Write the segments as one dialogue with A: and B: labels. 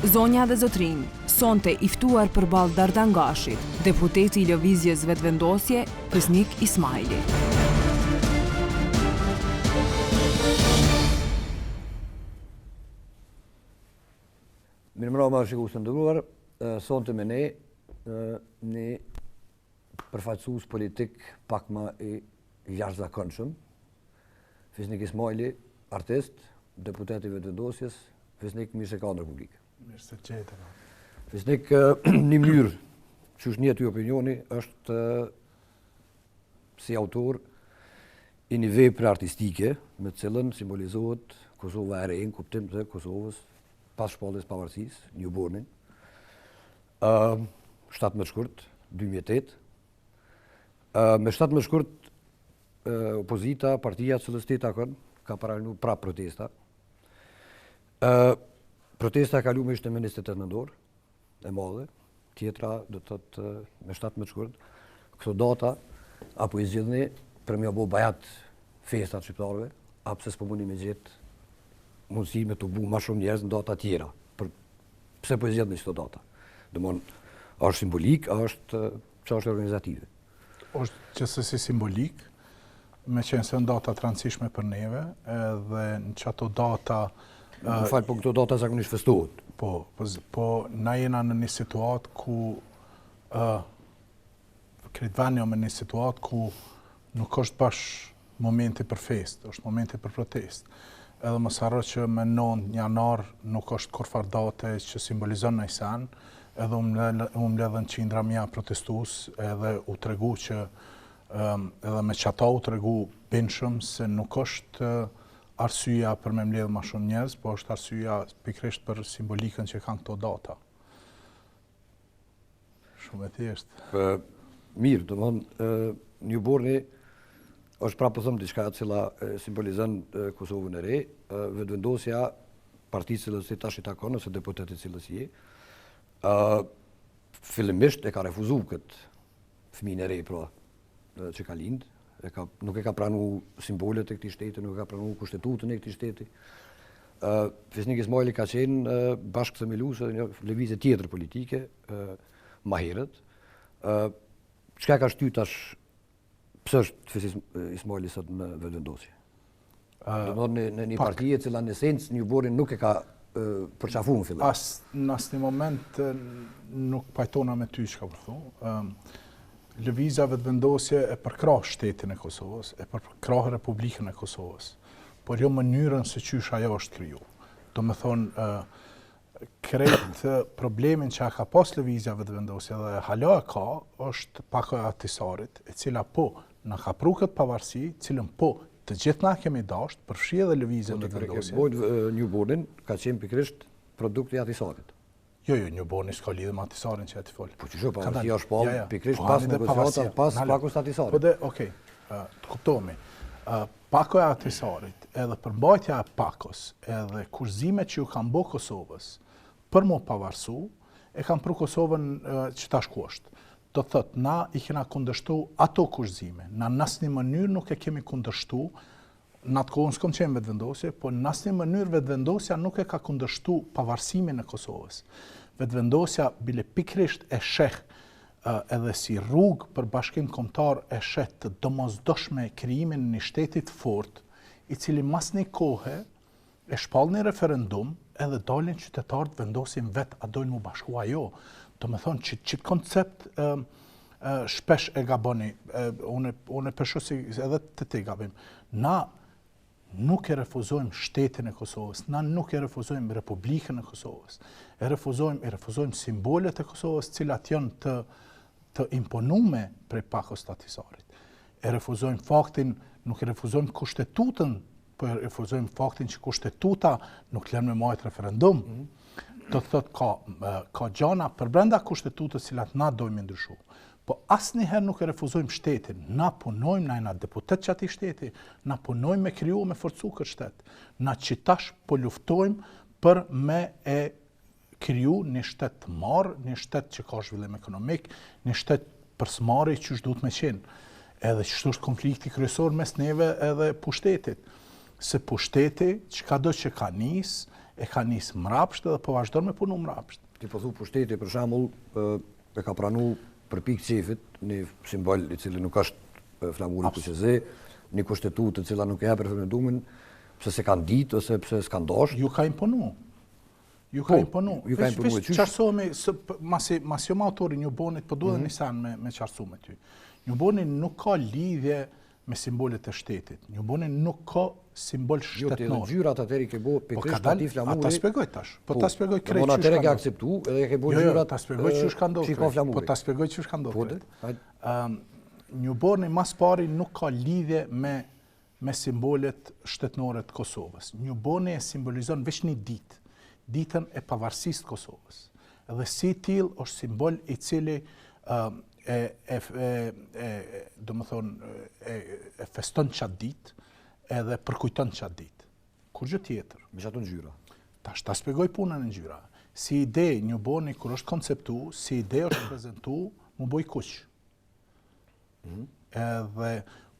A: Zonja dhe zotërinj, sonte i ftuar përballë Dardan Gashit, deputeti i Lëvizjes Vetëvendosje, Fisnik Ismajli.
B: Mirëmbrëma shikues të nderuar, sonte me ne një përfaqësues politik pak ma i jashtëzakonshëm, Fisnik Ismajli, artist, deputet i Vetëvendosjes, Fisnik mirë se ke ardhë në Republikë.
C: Mirë se gjeta.
B: Fisnik, një mënyrë që është një ty opinioni, është si autor i një vepre artistike me të cilën simbolizohet Kosova e re në kuptim të Kosovës pas shpalljes pavarësisë, Newbornin. Ë 17 shkurt 2008. Ë me 17 shkurt opozita, partia cilës ti takon, ka paralajmëru prap protesta. Ë protesta e kalume ishte me 28 nëntor, e madhe, tjetra do të thotë me 17 shkurt. Këto data apo i zgjidhni për me bo bajat festat shqiptarëve, a pse s'po mundi me gjetë mundësi me tubu ma shumë njerëz në data tjera. Për, pse po i zgjidhni këto data? Domthon, është simbolik, a është çështje organizative?
C: Është gjithsesi simbolik, me qenë se në data të rëndësishme për neve, edhe në qato data...
B: Më fal, po këto data zakonisht festohet.
C: Po, po, po na jena në një situatë ku uh, krejt veni o në një situatë ku nuk është bash momenti për festë, është momenti për protestë. Edhe mos harro që me 9 janar nuk është kurrfarë date që simbolizon naj sen, edhe u mbledhën qindra mija protestues, edhe u tregu që edhe me qata u tregu bindshëm se nuk është arsyeja për me mbledhë ma shumë njerëz, po është arsyeja pikërisht për simbolikën që kanë këto data. Shumë e
B: thjeshtë. Mirë, domethënë, Newborni është prapë po them diçka e cila simbolizon Kosovën e re, Vetëvendosja, parti cilës ti tash i takon, ose deputet i cilës je, fillimisht e ka refuzu këtë fëmijën e re, pra, që ka lind, e ka, nuk e ka pranu simbolet e këtij shteti, nuk e ka pranu kushtetutën e këtij shteti. Uh, Fisnik Ismajli ka qenë uh, bashkëthemelues edhe një lëvizje tjetër politike, uh, ma herët. Uh, çka ka shty tash, pse është Fisnik Ismajli sot në Vetëvendosje? Uh, Domethënë në, në një parti e cila në esencë Newbornin nuk e ka përqafu në
C: fillim. As, në asnjë moment nuk pajtona me ty çka po thu. Um, Lëvizja Vetëvendosje e përkrah shtetin e Kosovës, e përkrah Republikën e Kosovës, por jo mënyrën se qysh ajo është kriju. Domethonë, krejt problemin që a ka pas Lëvizja Vetëvendosje dhe hala e ka, është pakoja e Ahtisarit, e cila po na ka pru këtë pavarësi, cilën po të gjithë na kemi dasht, përfshi edhe Lëvizjen
B: po, Vetëvendosje. Po, Newbornin ka qenë pikërisht produkti i Ahtisarit.
C: Jo, jo, Newborni s'ka lidhje me Ahtisarin që e ti
B: fol. Po që po, pavarësia është shpall, pikërisht po, pas negociatave, pas pakos të Ahtisarit.
C: Po dhe, okej, të kuptohemi. Pakoja e Ahtisarit, edhe përmbajtja e pakos, edhe kushtëzimet që ju kanë bo Kosovës për m'u pavarësu, e kanë pru Kosovën që tash ku është. Do të thotë, na i kena kundërshtu ato kushtëzime, na në asnjë mënyrë nuk e kemi kundërshtu Në atë kohë unë s'kom qenë Vetëvendosje, po në asnjë mënyrë Vetëvendosja nuk e ka kundërshtu pavarësimin e Kosovës. Vetëvendosja bile pikërisht e sheh edhe si rrugë për bashkim kombëtar e sheh të domosdoshme krijimin e një shteti të fortë, i cili mas një kohe e shpall një referendum edhe dalin qytetarët vendosin vetë a dojnë mu bashku a jo. Domethonë që qit koncept shpesh e gaboni, unë, unë po shoh si edhe te ti gabim. Na nuk e refuzojmë shtetin e Kosovës, na nuk e refuzojmë Republikën e Kosovës, e refuzojmë, e refuzojmë simbolet e Kosovës, cilat janë të, të imponume prej pakos të Ahtisarit. E refuzojmë faktin, nuk e refuzojmë kushtetutën po e refuzojmë faktin që kushtetuta nuk len me majt referendum. Mm -hmm. Do të thotë ka, ka gjana përbrenda kushtetutës cilat na dojmë me ndryshu. Po asnjëherë nuk e refuzojmë shtetin. Na punojmë, na jena deputet qatij shteti, na punojmë me kriju, me forcu këtë shtet. Na qitash po luftojmë për me e kriju një shtet të marë, një shtet që ka zhvillim ekonomik, një shtet për së mari qysh duhet me qenë. Edhe qështu është konflikti kryesor mes neve edhe pushtetit. Se pushteti, çka do që ka nis, E ka nisë mrapsht edhe po vazhdon me punu mrapsht.
B: Ti po thu pushteti për shembull e ka pranu për pikë qefit një simbol i cili nuk është flamuri kuq e zi, një kushtetutë e cila nuk e jep referendumin, pse s'e kanë ditë ose pse s'kanë
C: dashtë. Ju ka imponu. Ju ka po, imponu.
B: Ju ka imponu.
C: Veç qartësohemi, masi, masi jom autor i Newbornit, po du edhe mm -hmm. një sen me, me qartësu me ty. Newborni nuk ka lidhje me simbolet e shtetit. Newborni nuk ka simbol shtetnor. Jo,
B: ti edhe ngjyrat atëherë i ke bo po, pikërisht atij
C: flamuri. A ta shpjegoj tash. Po, po ta shpjegoj
B: krejt çysh. Po atëherë ke akceptu edhe e ke bo jo, jo ngjyrat.
C: Jo, ta shpjegoj çysh ka ndodhur. Po ta shpjegoj çysh ka ndodhur. Po, ëm Newborni mas pari nuk ka lidhje me me simbolet shtetnore të Kosovës. Newborni e simbolizon veç një ditë, ditën e pavarësisë të Kosovës. Dhe si i tillë është simbol i cili e e e e domethonë e, e feston qat ditë edhe përkujton qat ditë. Kurgjë tjetër.
B: Me qato ngjyra.
C: Tash ta shpjegoj punën e ngjyrave. Si ide Newborni kur është konceptu, si ide është prezentu, m'u bo i kuq. Mm. Edhe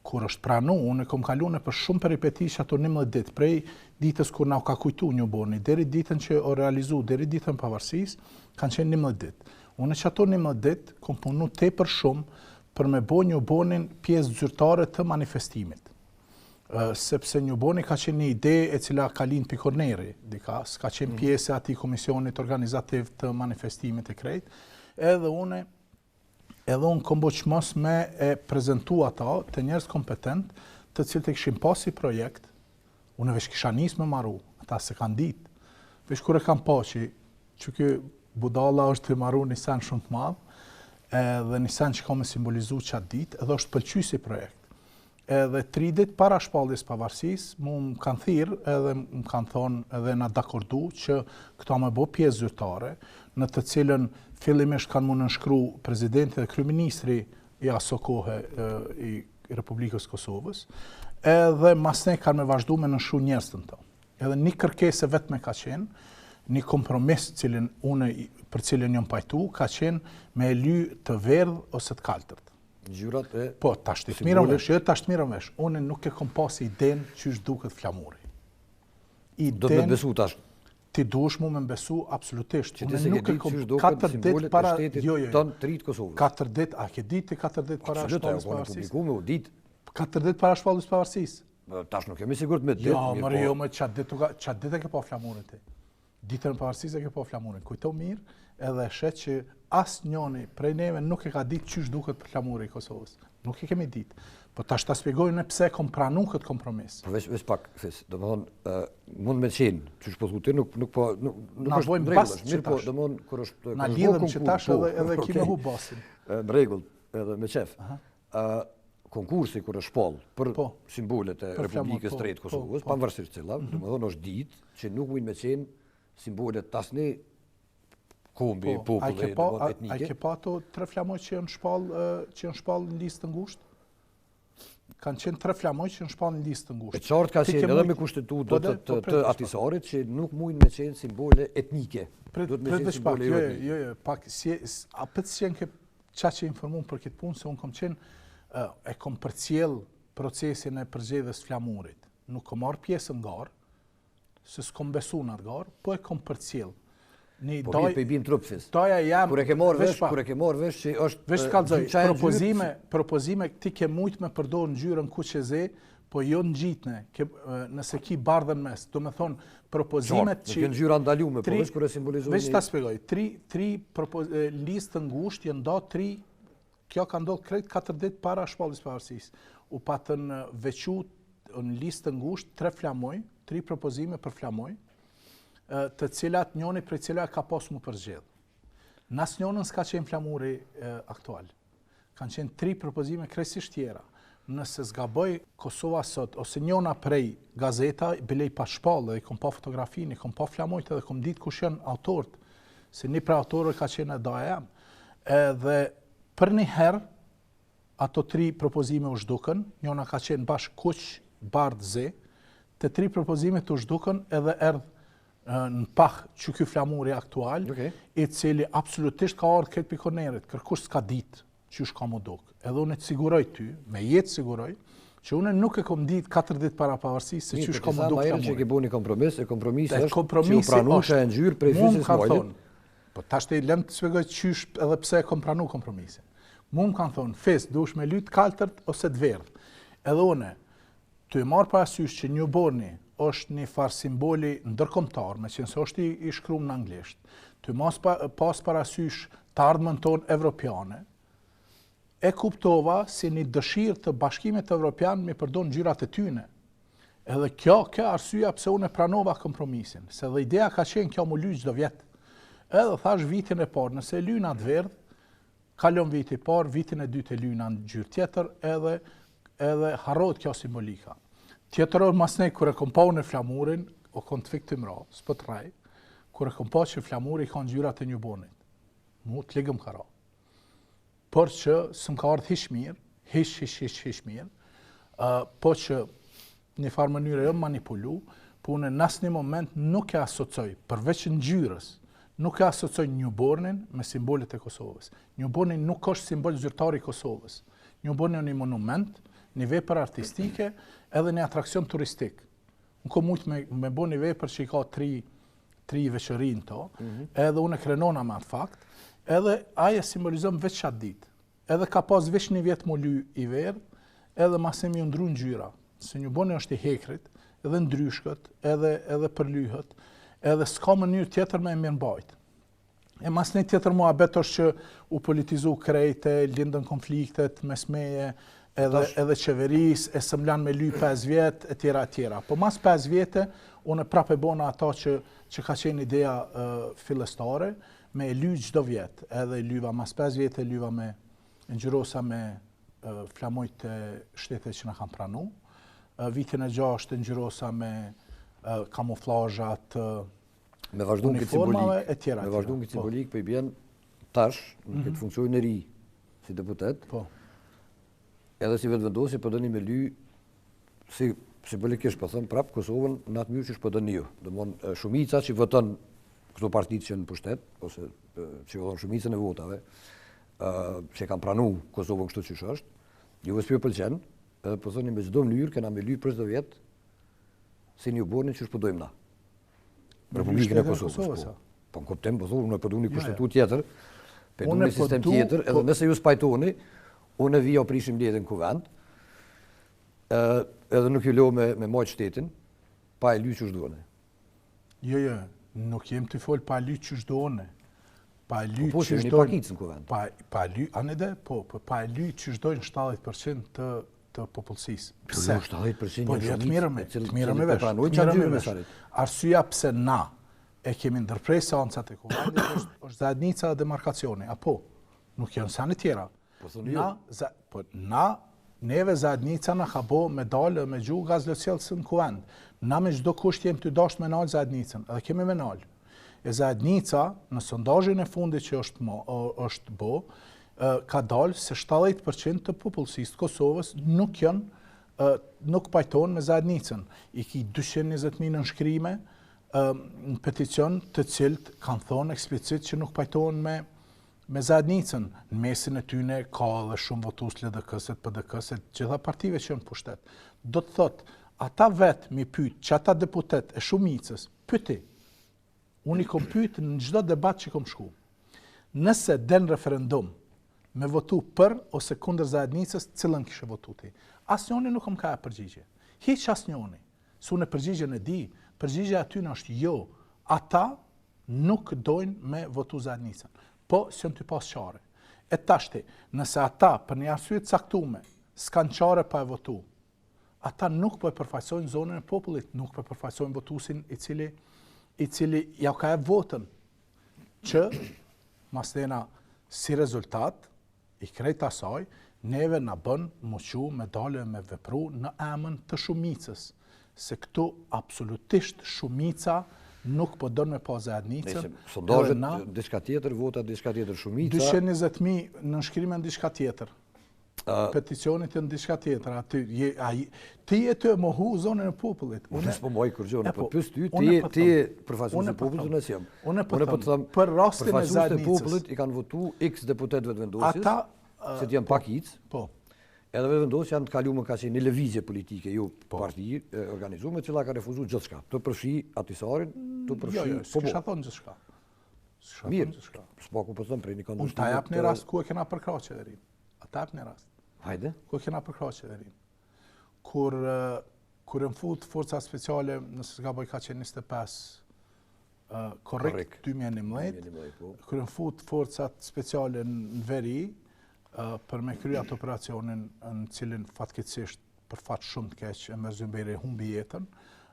C: kur është pranu, unë e kom kalu nëpër shumë peripeti qato 11 ditë, prej ditës kur na u ka kujtu Newborni, deri ditën që o realizu, deri ditën pavarësisë, kanë qenë 11 ditë. Unë qato 11 ditë kom punu tepër shumë për me bo Newbornin pjesë zyrtare të manifestimit. sepse Newborni ka qenë një ide e cila ka lind pi korneri, dika, s'ka qenë mm. pjesë e atij komisionit organizativ të manifestimit e krejt, edhe une, edhe unë kom bo çmos me e prezentu ata te njerëz kompetent, të cilët e kishin pa si projekt, unë veç kisha nis me maru, ata s'e kanë ditë. Veç kur e kanë pa që, që ky budalla është tu maru një sen shumë të madh, edhe një sen që ka me simbolizu qatë ditë, edhe është pëlqy si projekt. Edhe tri ditë para shpalljes pavarësisë, mu më kanë thirrë edhe më kanë thonë edhe na dakordu që këta me bo pjesë zyrtare, në të cilën fillimisht kanë mu nënshkru presidenti dhe kryeministri i aso kohe i Republikës Kosovës, edhe masnej kanë me vazhdu me nënshkru njerëz të to. Edhe një kërkesë e vetme ka qenë, një kompromis cilin unë për cilin jam pajtu, ka qenë me e ly të verdhë ose të kaltërt.
B: Ngjyrat e
C: Po, tash ti t'mirrëm vesh, jo tash t'mirrëm vesh. Unë nuk e kom pas idenë qysh duket flamuri.
B: Idenë, Do të me besu tash.
C: Ti duhesh mu me besu absolutisht.
B: Që ti s'e ke ditë qysh duket simbolet e shtetit jo, jo, jo. tonë të ri të Kosovës.
C: Katër ditë, a ke ditë ti katër ditë para
B: shpalljes pavarësisë? Absolutisht, publikume u ditë.
C: Katër ditë para shpalljes pavarësisë.
B: Tash nuk jemi sigurt me
C: ditë. Jo, mirë, jo, më çat ditë, çat ditë e ke pa flamurin ti. Ditën e pavarësisë e ke pa flamurin. Kujto mirë edhe e sheh që asnjoni prej neve nuk e ka ditë qysh duket flamuri i Kosovës. Nuk e kemi ditë. Po tash ta shpjegoj unë pse e kom pranu këtë
B: kompromis. Po veç, veç pak, Fis, domethonë, mund me qenë, qysh po thu ti, nuk, nuk po, nuk, nuk
C: Na është në rregull,
B: është mirë, po, domethonë, kur është,
C: kur Na lidhëm që tash po, edhe, edhe okay. kime hu
B: basin. Në rregull, edhe me qef. Konkursi kur është shpall për po, simbolet e Republikës të re të po, Kosovës, po, pavarësisht cila, mm -hmm. domethonë është ditë që nuk mund me qenë simbolet të asnjë kombi, po, populli,
C: po, etnike. A i ke pa ato tre flamuj që janë shpall, që janë shpall në listë të ngushtë? Kanë qenë tre flamuj që janë shpall në listë të
B: ngushtë. E qartë ka qenë edhe me kushtetutë po, të, të, të Ahtisarit që nuk mund me qenë simbole etnike.
C: Prit,
B: me
C: qenë simbole jo, etnike. Jo, jo, pak, si, apet s'qenke qaq i informum për këtë punë, se unë kom qenë, e kom përcjell procesin e përzgjedhjes flamurit. Nuk kom marrë pjesë në garë, se s'kom besu në atë garë, po e kom përcjell.
B: Një po daj, po i trup
C: fis. Daja
B: jam, kur e ke marrë vesh, kur e ke marrë vesh që është
C: Veç të kallzoj, propozime, propozime ti ke mujt me përdor ngjyrën kuq e zi, po jo ngjitne, ke, nëse ki bardhën mes. Do me thonë, propozimet
B: që... Nuk ngjyra ndalume, po veç kur e simbolizojnë...
C: Veç ta spjegoj, tri, tri propoz, listë të ngushtë janë da tri, kjo ka ndodhë krejt 4 ditë para shpalljes pavarësisë. U patën veçu në listë të ngushtë tre flamuj, tri propozime për flamuj, të cilat njoni prej cilave ka pas mu përzgjedh. Në asnjonën s'ka qenë flamuri aktual. Kanë qenë tri propozime krejtësisht tjera. Nëse s'gaboj Kosova sot, ose njona prej gazeta, bile i pat shpallë dhe i kom pa fotografinë, i kom pa flamujt edhe kom ditë kush janë autorët, se një prej autorëve ka qenë daja jem. Edhe për një herë, ato tri propozime u zhdukën, njona ka qenë bash kuq, bardh, zi, të tri propozimet u zhdukën edhe erdh në pah që ky flamuri aktual, okay. i cili absolutisht ka ardhë krejt pi kornerit, kërkush s'ka ditë qysh ka mu duk. Edhe unë të siguroj ty, me jetë siguroj, Që unë nuk e kom ditë 4 ditë para pavarësisë se qysh
B: po
C: ka m'u duk
B: flamuri. Që ke bo një kompromis, e kompromisi është që u pranu që e ngjyrë prej Fis Ismajlit.
C: Po tash të lëm të shpjegoj qysh edhe pse e kom pranu kompromisin. Mu më kanë thonë, Fis, duhesh me lyt kaltërt ose të verdhë. Edhe une, tu e marrë parasysh që newborni është një farë simboli ndërkombëtar, meqenëse është i, i shkrum në anglisht, tu mos pa, pas parasysh të ardhmen tonë evropiane, e kuptova si një dëshirë të Bashkimit Evropian me përdor ngjyrat e tyne. Edhe kjo, kjo arsyeja pse unë e pranova kompromisin, se dhe ideja ka qenë kjo m'u ly çdo vjet. Edhe thash vitin e parë, nëse e lyna të verdhë, kalon viti i parë, vitin e dytë e lyna në ngjyrë tjetër, edhe edhe harrohet kjo simbolika. Tjetër orë masnej kur e kom pa unë flamurin, o kon të fiktë m'ra, s'po të rrej, kur e kom pa që flamuri ka ngjyrat e newbornit. Mu të ligë m'ka ra. Por që s'më ka ardhë hiç mirë, hiç, hiç, hiç, hiç mirë, uh, po që një farë mënyre jom manipulu, po unë në asnjë moment nuk e asocioj, përveç ngjyrës, nuk e asocioj newbornin me simbolet e Kosovës. Newborni nuk është simbol zyrtar i Kosovës. Newborni është një monument, një vepër artistike, edhe një atraksion turistik. Unë kom mujtë me, me bo një vepër që i ka tri, tri veçori në to, mm -hmm. edhe unë e krenona me atë fakt, edhe ai e simbolizon veç qatë ditë. Edhe ka pas veç një vjet m'u ly i verdhë, edhe masnej me iu ndru ngjyra, se newborni është i hekrit, edhe ndryshkët, edhe, edhe përlyhet, edhe s'ka mënyrë tjetër me e mirëmbajt. E masnej tjetër muhabet është që u politizu krejt e lindën konfliktet mes meje edhe, edhe qeverisë, e s'më lanë me ly 5 vjet, e tjera, e tjera. Po mas 5 vjete, unë prapë e bona ato që, që ka qenë ideja uh, fillestare, me e ly çdo vjet, edhe e lyva mas 5 vjete, e lyva me e ngjyrosa me uh, flamujt e shteteve që na kanë pranu. Uh, vitin e 6 e ngjyrosa me uh, kamuflazhat, uh,
B: Me vazhdu në këtë simbolikë, me vazhdu në këtë po. simbolikë, po i bjen tash, në këtë mhm. funksionin e ri, si deputet, po. edhe si Vetëvendosje, po doni me ly, si simbolikisht, po them prapë, Kosovën në atë mënyrë që po doni ju. Domethënë, shumica që voton këto partitë që në pushtet, ose që voton shumicën e votave, që kanë pranu Kosovën kështu qysh është, juve s'po ju pëlqen, edhe po thoni me çdo mënyrë, kena me ly për çdo vjet, si newbornin qysh po dojmë na. Republikën e Kosovës, po. Po në kuptim, po thonë, unë po du një kushtetutë tjetër, po du një po sistem tjetër, edhe po- nëse ju s'pajtoni, unë vi jau prishim mbledhjen në kuvend, edhe nuk ju lo me, me majtë shtetin, pa e ly qysh du une.
C: Jo, jo, nuk jem tu folë pa ly qysh du une.
B: Pa e ly po, po, qysh dojnë... pakicë në
C: kuvend. Pa, pa ly, ani de, po, po, pa e ly qysh dojnë 70% të të popullsisë.
B: Po, pse? 70%
C: po, jo, të mirë me, të mirë me vesh. Të mirë me vesh. Arsyeja pse na e kemi ndërpre seancat e kuvendit është, është zajednica dhe demarkacioni, apo nuk janë sene tjera.
B: Po thonë ju.
C: Na, za, po, na, neve zajednica na ka bo me dalë me gju gazlotsjellës në kuvend. Na me çdo kusht jem tu dashtë me nalë zajednicën, edhe kemi me nalë. E zajednica, në sondazhin e fundit që është, mo, është bo, ka dalë se 70% të popullsisë të Kosovës nuk janë nuk pajtohen me zajednicën. I ki 220.000 nënshkrime në peticion të cilët kanë thonë eksplicit që nuk pajtohen me me zajednicën. Në mesin e tyne ka edhe shumë votues LDK-së, PDK-së, gjitha partive që janë pushtet. Do të thotë, ata vetë mi pyet, që ata deputet e shumicës, pyti. Unë i kom pyet në çdo debat që kom shku. Nëse del referendum me votu për ose kundër zajednicës, cilën kishe votu ti? Asnjoni nuk më ka e përgjigje. Hiç asnjoni. Se unë përgjigjen e di, përgjigja aty është jo. Ata nuk dojnë me votu zajednicën. Po, s'janë tu pas qare. E tashti, nëse ata për një arsye të caktume s'kanë qare pa e votu, ata nuk po e përfaqësojnë zonin e popullit, nuk po e përfaqësojnë votuesin i cili i cili ja ka e votën që masnena si rezultat i krejt asaj, neve na bën m'u çu me dalë me vepru në emën të shumicës, se këtu absolutisht shumica nuk po don me pa
B: zajednicën. Sondazhet na diçka tjetër, vota diçka tjetër,
C: shumica. 220.000 nënshkrime në diçka tjetër. Peticionit në diçka tjetër, aty je ai ti je tu e mohu zonin e
B: popullit. Unë s'po mohoj kurrgjë, unë po pyes ty, ti je ti je përfaqësues i po popullit, unë s'jam.
C: Unë po, po të them për rastin e
B: zajednicës. Përfaqësuesit e popullit i kanë votu X deputetë Vetëvendosjes. Ata se të janë po, pakicë.
C: Po.
B: Edhe Vetëvendosja në të kalumen ka qenë një lëvizje politike, jo po. parti e organizuar, e cila ka refuzuar gjithçka. Tu përfshi Ahtisarin, tu përfshi
C: jo, jo, po. S'kisha thonë gjithçka.
B: S'kisha thonë gjithçka. S'paku po them prej një
C: këndvështrimi. Unë ta jap një rast ku e kena përkrah qeverinë. A ta jap një rast?
B: Hajde.
C: Ku e kena përkrah qeverinë? Kur kur janë fut forca speciale, nëse s'gaboj ka qenë 25 korrik 2011, po. kur janë fut forcat speciale në veri, për me kry atë operacionin në cilin fatkeqësisht për fat shumë të keq Enver Zymberi humbi jetën,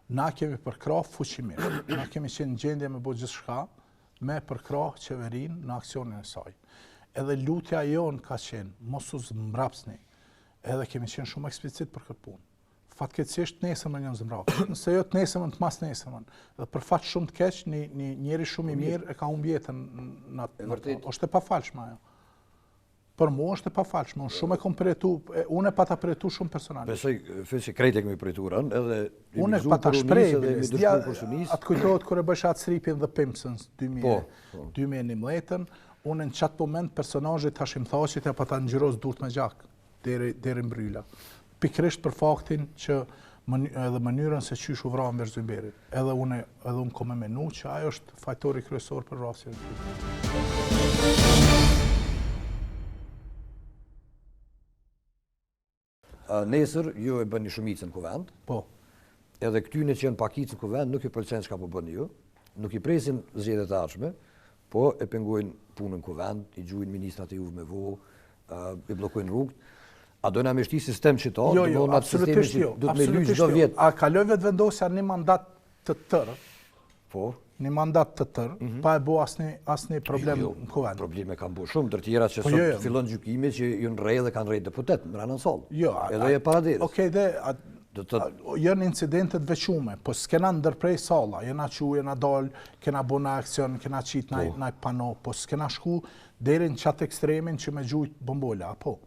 C: na kemi përkrah fuqimisht, na kemi qenë në gjendje me bo gjithçka, me përkrah qeverinë në aksionin e saj. Edhe lutja jonë ka qenë, mos u zmbrapsni, edhe kemi qenë shumë eksplicit për këtë punë. Fatkeqësisht të nesërmen janë zmbrapsur. Nëse jo të nesërmen, të masnesërmen. Dhe për fat shumë të keq, një, një njeri shumë i po mirë e ka humbë jetën në atë. Vërtet. Është e pafalshme ajo. Për mua është e pafalshme. Unë shumë e kom përjetu, unë e pata përjetu shumë personalisht.
B: Besoj, fe që krejt e kemi përjetu rëndë, edhe
C: unë e pata shpreh, a të kujtohet kur e bëjsha atë stripin The Pimpsons 2011-ën, po, po. unë në qatë moment personazhit Hashim Thaçit ja pata ngjyros durt me gjak. deri deri n'bryla. Pikërisht për faktin që mën, edhe mënyrën se qysh u vra Enver Zymberi. Edhe unë edhe unë kom me menu që ai është fajtori kryesor për vrasjen e tij.
B: Nesër ju e bëni shumicën në kuvend.
C: Po.
B: Edhe këtyne që janë pakicë në kuvend nuk i pëlqen çka po bëni ju. Nuk i presin zgjedhjet e ardhshme, po e pengojnë punën në kuvend, i gjujnë ministrat e juve me vo, i bllokojnë rrugët. A dojna me shti sistem që ta?
C: Jo, jo, absolutisht jo.
B: Do të me lyjë çdo
C: jo. vjet. A kaloi Vetëvendosja një mandat të tërë?
B: Po.
C: Një mandat të tërë, mm -hmm. pa e bo asnjë, asnjë problem jo, në
B: kuvend. Probleme kanë bo shumë, ndër tjera që po, sot jo, jo. fillon gjykimi që ju në rejë dhe kanë rreh deputet, mrena në sallë.
C: Jo,
B: edhe e para derës.
C: Okej, dhe, a, do të janë incidente të veçume, po s'kena ndërprej salla, jena çu, jena dal, kena bo naj aksion, kena qit naj, po. naj pano, po s'kena shku deri në qatë ekstremin që me gjujt bombola, apo?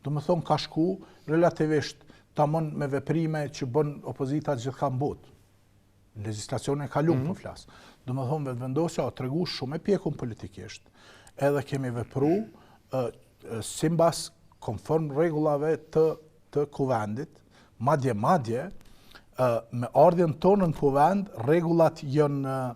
C: Domethonë ka shku relativisht tamon me veprime që bën opozita gjithkah në botë. Në legjislacionin e kalum, mm -hmm. po flas. Domethonë, Vetëvendosja o tregu shumë e pjekun politikisht, edhe kemi vepru simbas konform rregullave të të kuvendit, madje madje, me ardhjen tonë në kuvend, rregullat janë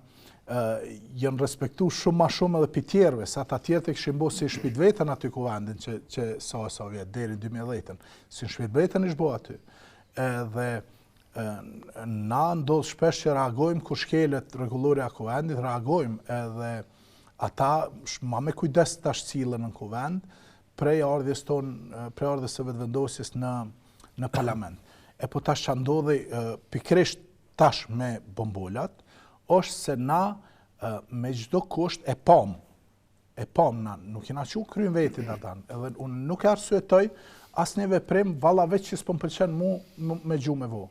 C: janë respektu shumë ma shumë edhe pi tjerëve, se ata tjerët e kishin bo si shpi t'vetën aty kuvendin që, që sa e sa vjet, deri 2010-ën, si në shpi t'vetën ish bo aty. Edhe na ndodh shpesh që reagojmë kur shkelet rregullorja e kuvendit, reagojmë edhe ata ma me kujdes tash sillen në kuvend, prej ardhjes tonë, prej ardhjes së Vetëvendosjes në në parlament. E po tash ça ndodhi pikërisht tash me bombolat, është se na me çdo kusht e pam, e pam na, nuk jena çu kryn vetin Dardan, edhe unë nuk e arsyetoj asnjë veprim, valla veç që s'po më pëlqen mu me gju me vo.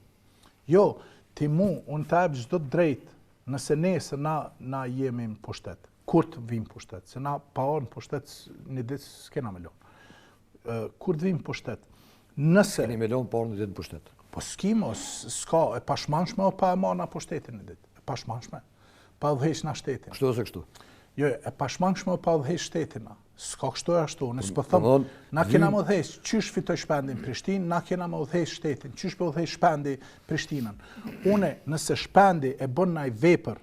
C: Jo, ti mu, unë ta jap çdo drejt, nëse nesër na, na jemi në pushtet. Kur të vim pushtet, se na pa ardhë në pushtet një ditë s'kena me lonë. Kur të vim pushtet,
B: nëse... Keni me lonë pa ardhë një ditë në
C: pushtet? Po s'kim, o, s'ka, e pashmangshme o pa e marrë na pushtetin një ditë. E pashmangshme. Pa udhëheq na shtetin.
B: Kështu ose kështu?
C: Jo, e pashmangshme o pa udhëheq shtetin na. S'ka kështu e ashtu, unë s'po them, na kena me udhëheq, qysh fitoi Shpendi në Prishtinë, na kena me udhëheq shtetin, qysh po udhëheq Shpendi Prishtinën. Une, nëse Shpendi e bën naj vepër,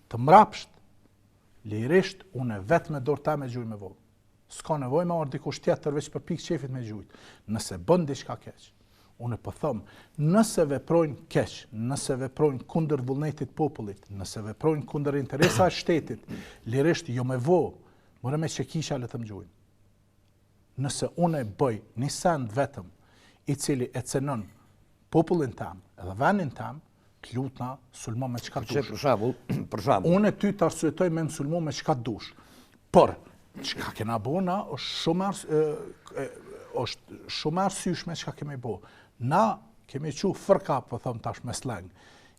C: Të mrapsht, lirisht, unë vetë me dorë teme e gjuj me vo. S'ka nevojë me ardhë dikush tjetër veç për pikë qefit me gjujt. Nëse bën diçka keq, unë po them, nëse veprojnë keq, nëse veprojnë kundër vullnetit popullit, nëse veprojnë kundër interesave shtetit, lirisht jo me vo, more me çekiça le të më gjujnë. Nëse unë e bëj një send vetëm, i cili e cenon popullin tem edhe vendin tem, të lutna, sulmo me çka
B: dush. Për shembull, për shembull.
C: Unë ty të arsyetoj me më sulmu me çka dush. Por, çka kena bo na, është shumë, është shumë arsyeshme çka kemi bo. Na kemi çu fërka, po thom tash me slang.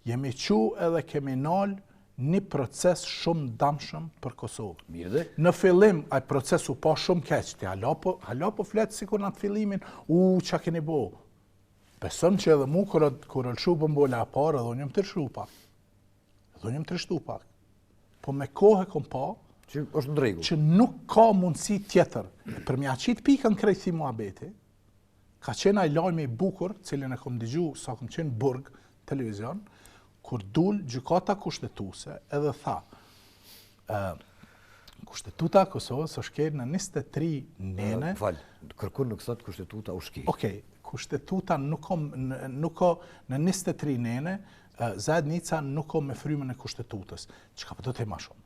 C: Jemi çu edhe kemi nal një proces shumë damshëm për Kosovë.
B: Mirë dhe?
C: Në fillim, ai proces u pa shumë keq, ti hala po, hala po flet sikur në atë fillimin, u, ça keni bo? Besom që edhe mu, kur, kur u lëshu bombola e parë, edhe unë jam trishtu pak. Edhe unë jam trishtu pak. Po me kohë e kom pa,
B: që është në rregull.
C: Që nuk ka mundësi tjetër. Për m'ja qitë pikën krejt këtij muhabeti, Ka qenë ai lajmi i bukur, cilin e kom dëgju sa kom qenë n'burg, televizion, kur dul gjykata kushtetuese edhe tha, ë Kushtetuta e Kosovës është shkel në 23 nene.
B: Fal, kërkun nuk thot kushtetuta u shkel.
C: Okej, kushtetuta nuk ka nuk ka në 23 nene, zajednica nuk ka me frymën e kushtetutës. Çka po do të ma shumë?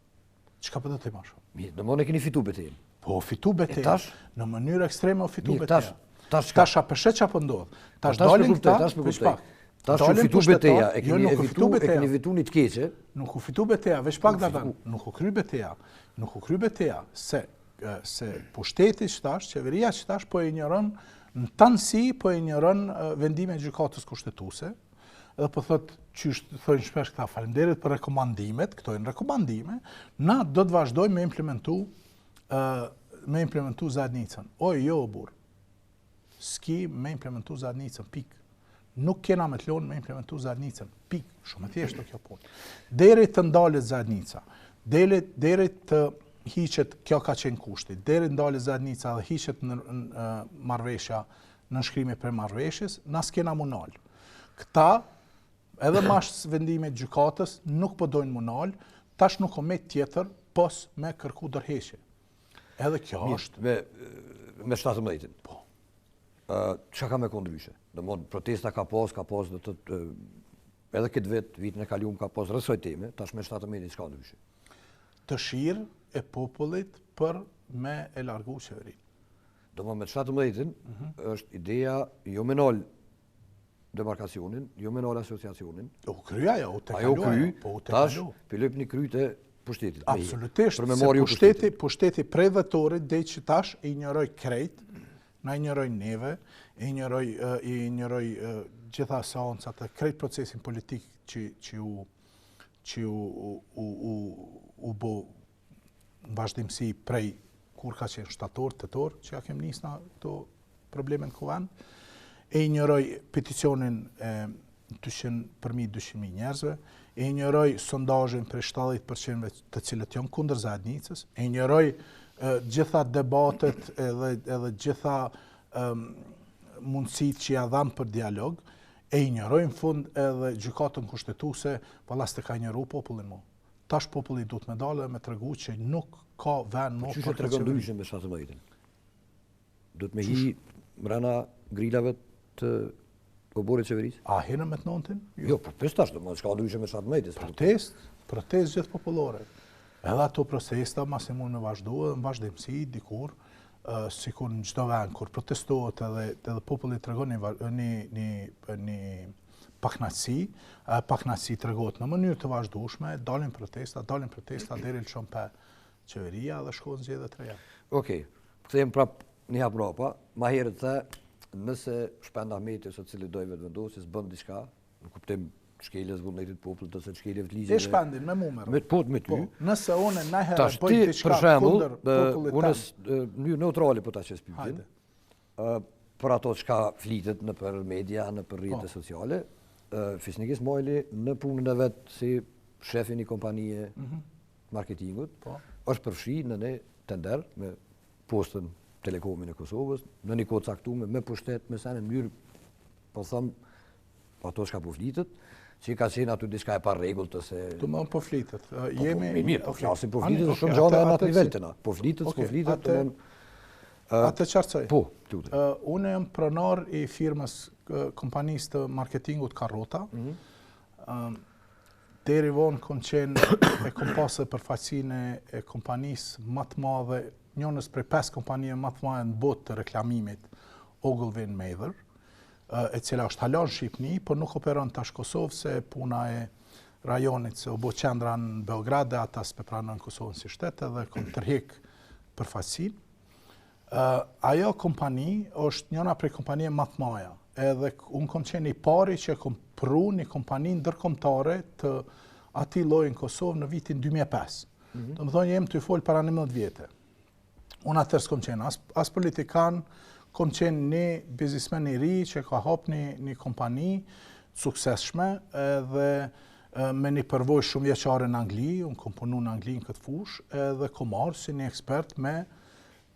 C: Çka po do të ma
B: shumë? Mirë, domethënë e keni fitu betejën.
C: Po, fitu betejën.
B: Tash?
C: Në mënyrë ekstreme u fitu betejën.
B: Tash, tash,
C: tash a pe sheh çka po ndodh. Tash, po, tash dalin këta,
B: tash veç pak. Tash u fitu beteja, e keni jo, fitu, e keni fitu një të keqe.
C: Nuk u fitu beteja, veç pak Dardan. Nuk u kry beteja. Nuk u kry beteja se se pushteti që tash, qeveria që tash po e injoron në tanësi po e injoron vendimin e gjykatës kushtetuese. Edhe po thot qysh thonë shpesh këta faleminderit për rekomandimet, këto janë rekomandime, na do të vazhdojmë me implementu ë me implementu zajednicën. Oj jo burr. S'ki me implementu zajednicën, pikë. Nuk kena me të lonë me implementu zajednicën, pikë. Shumë e thjeshtë kjo punë. Deri të ndalet zajednica, deri, deri të hiqet, kjo ka qenë kushti, deri të ndalet zajednica dhe hiqet në, në, marrëveshja, nënshkrimi prej marrëveshjes, na s'kena m'u nalë. Këta, edhe mas vendimit gjykatës, nuk po dojnë m'u nalë, tash nuk o met tjetër, pos me kërku dorëheqje. Edhe kjo
B: Mirë,
C: është.
B: Me, me 17-in.
C: Po.
B: Çka ka me konë ndryshe? Domethënë, protesta ka pas, ka pas dhe të, të edhe këtë vit, vitin e kalum ka pas rreth ksaj teme, tash me 17-in çka ndryshe?
C: Dëshirë e popullit për me e largu qeverinë.
B: Domethënë, me 17-in mm -hmm. është ideja jo me nalë demarkacionin, jo me nalë asociacionin.
C: U kry ajo, u tejkalu.
B: Ajo u kry,
C: po u tejkalu.
B: Tash, po lypni kryt e pushtetit.
C: Absolutisht, për se pushteti, pushteti prej dhjetorit, deri që tash, e injoroi krejt, na injoroi neve, e injoroi, i injoroi gjitha seancat e krejt procesin politik që, që u, që u, u, u, u bo në vazhdimësi prej kur ka qenë shtator, tetor, që ja kem nisë na këto probleme në kuvend, e injoroi peticionin e 200 përmi 200.000 njerëzve, e injoroi sondazhin prej 70% të cilët janë kundër zajednicës, e injoroi gjitha debatet edhe, edhe gjitha um, mundësitë që ja dhamë për dialog, e injoroi në fund edhe gjykatën kushtetuese, valla s'e ka injoru popullin mo. Tash populli duhet me dalë dhe me tregu që nuk ka vend
B: mo po për këtë qeveri. Qysh e tregon me 17-ën? Duhet me hi mrena grilave të oborrit qeverisë?
C: A hinëm me të nëntën?
B: Jo, jo po pes tash, domethënë çka ndryshe me 17-ën?
C: Protest, protest gjithëpopullore. Edhe ato protesta masi mund me vazhdu edhe në vazhdimësi dikur, sikur në çdo vend kur protestohet edhe edhe populli tregon një një një një pakënaqësi, pakënaqësi tregohet në mënyrë të vazhdueshme, dalin protesta, dalin protesta deri lëshon pe qeveria dhe shkon zgjedhje të reja.
B: Okej. Kthehem prap një hap mbrapa, ma herët the nëse Shpend Ahmeti ose cilido i Vetëvendosjes bën diçka, në kuptim shkeljes vullnetit të popullit ose shkeljes të
C: ligjeve. E Shpendin me mua
B: me. Me po me ty.
C: Po, nëse unë najherë bëj diçka kundër popullit
B: unë në mënyrë neutrale po ta qes pyetjen. Ë për ato çka flitet nëpër media, nëpër rrjete po. sociale, Fisnik Ismajli në punën e vet si shef i një kompanie mm -hmm. marketingut, po. është përfshi në një tender me postën Telekomin e Kosovës, në një kohë caktume, me pushtet, me sene, në mënyrë, po thom, po ato çka po flitet, që ka qenë aty diçka e parregullt
C: ose... Domethënë po flitet,
B: po, po, jemi... Po, mirë, po flasim, po flitet, okay, shumë gjana në atë nivel të na. Po flitet, po flitet,
C: të mund... Atë qartësoj.
B: Po, lutem.
C: Unë jam pronar i firmës kompanisë të marketingut Karrota. Mm -hmm. Deri vonë kom qenë e kom pasë përfaqësinë e kompanisë më të madhe, njënës prej pesë kompanive më të madhe në botë të reklamimit, Ogilvy Mather, e cila është hala në Shqipni, por nuk operon tash Kosovë se puna e rajonit se u bo qendra në Beograd dhe ata s'pe pranojnë Kosovën si shtet edhe kom tërhek përfaqësinë. Ajo kompani është njëna prej kompanive ma të mdhaja. Edhe unë kom qenë i pari që kom pru një kompani ndërkombëtare të atij lloji në Kosovë në vitin 2005. Mm -hmm. Domethonë, jem tu folë para 11 vjete. Unë atëherë s'kom qenë as, as politikan, kom qenë një biznismen i ri që ka hap një, një kompani suksesshme edhe me një përvojë shumëvjeçare në Angli, unë kom punu në Angli në këtë fushë, edhe kom ardhë si një ekspert me.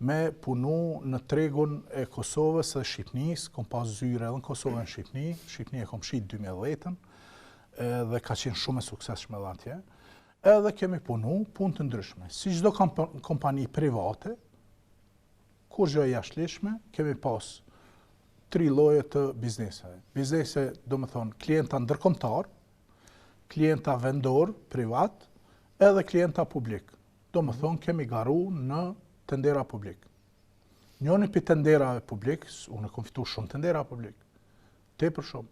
C: me punu në tregun e Kosovës dhe Shqipnisë, kom pas zyre edhe në Kosovë e në Shqipni, Shqipni e kom shit 2010-ën, dhe ka qenë shumë e suksesshme edhe atje. Edhe kemi punu punë të ndryshme. Si çdo kompani private, kurgjë e jashtëligjshme, kemi pas tri lloje të bizneseve. Biznese, domethonë, klienta ndërkombëtar, klienta vendor, privat, edhe klienta publik. Domethonë, kemi garu në tendera publik. Njoni prej tenderave publik, unë e kom fitu shumë tendera publik, tepër shumë.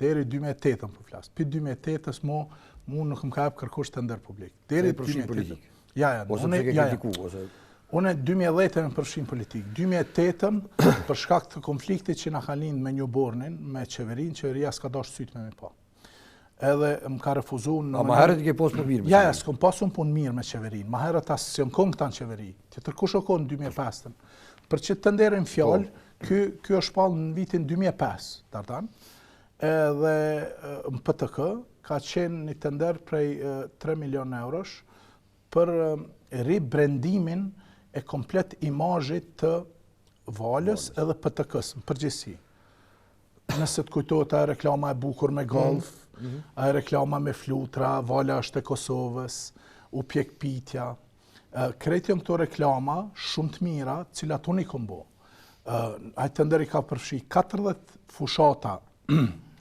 C: Deri 2008-ën po flas. Pi 2008-ës mo mu nuk më ka jep kërkush tender publik.
B: Deri 2008-ën.
C: Ja, ja,
B: ose unë, ja, ja. ose
C: Unë 2010-ën më përfshin politikë. 2008-ën për shkak të konfliktit që na ka lind me Newbornin, me qeverinë, qeveria s'ka dashur sytë me më pa. Edhe më ka refuzu
B: në A ma herët i ke pas punë mirë
C: me Ja, ja, s'kom pas unë punë mirë me qeverinë. Ma herët as s'jam kon këta në qeveri. Tjetër kush o kon në 2005-ën. Për qit tenderin fjalë, po. Ky ky është shpall në vitin 2005, Dardan. Edhe në PTK ka qenë një tender prej 3 milion eurosh për ribrendimin e komplet imazhit të Valës edhe PTK-së në përgjithësi. Nëse të kujtohet ajo reklama e bukur me golf, mm -hmm. ajo reklama me flutra, Vala është e Kosovës, u pjek pitja, Krejt janë këto reklama shumë të mira, të cilat unë i kom bo. Ai tender i ka përfshi 40 fushata,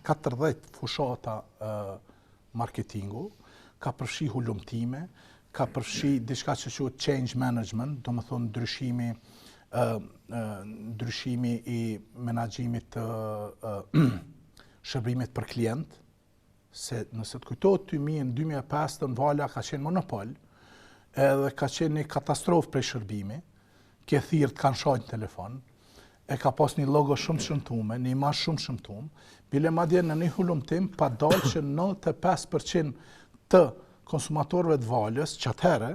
C: 40 fushata marketingu, ka përfshi hulumtime, ka përfshi diçka që quhet change management, domethonë ndryshimi, ndryshimi i menaxhimit të shërbimit për klient, se nëse të kujtohet ty mirë në 2005-ën Vala ka qenë monopol, edhe ka qenë një katastrofë prej shërbimi, ke thirrë të kanë shajt në telefon, e ka pas një logo shumë të shëmtume, një imazh shumë të shëmtum, bile madje në një hulumtim pa dalë që 95% të konsumatorëve të Valës, qatëherë,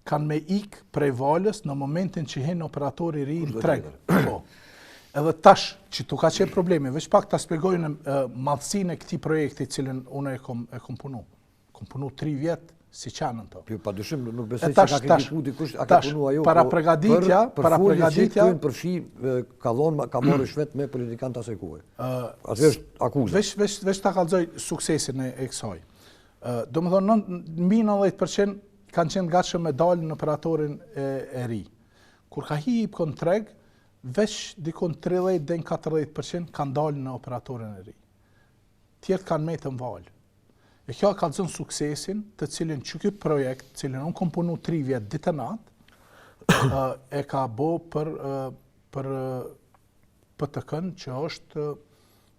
C: kanë me ik prej Valës në momentin që hin operatori i ri në treg. Po. Edhe tash, qitu ka qenë problemi, veç pak ta spjegoj në madhësinë e këtij projekti cilin unë e kom, e kom punu. Kom punu 3 vjet si qenë në
B: to. Jo, pa dyshim, nuk besoj që ka kritiku dikush, a ka punu ajo.
C: Para po pregaditja,
B: për, para pregaditja... Për përfshi, ka dhonë, ka marrë ryshfet me politikanë të asaj kohe. Aty është akuza.
C: Veç, veç, veç ta kallzoj suksesin e, e kësaj. Domethonë, mbi 90% kanë qenë të gatshëm me dalë në operatorin e, e ri. Kur ka hi IPKO në treg, veç dikun 30 deri në 40% kanë dalë në operatorin e ri. Tjerët kanë metë në Valë. E kjo kallzon suksesin të cilin që ky projekt, të cilin unë kom punu 3 vjet ditë e natë, e ka bo për, për PTK-n që është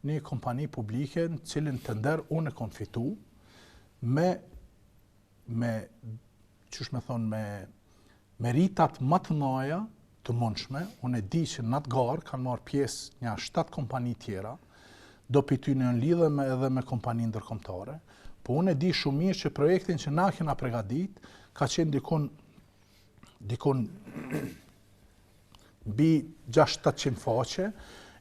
C: një kompani publike në cilin tender unë e kom fitu me me qysh me thonë me meritat më të mëdha të mundshme, unë e di që në atë garë kanë marrë pjesë nja 7 kompani tjera, do prej tyne janë lidhë me, edhe me kompani ndërkombëtare, po unë e di shumë mirë që projektin që na kena pregadit, ka qenë dikun, dikun mbi 6-700 faqe,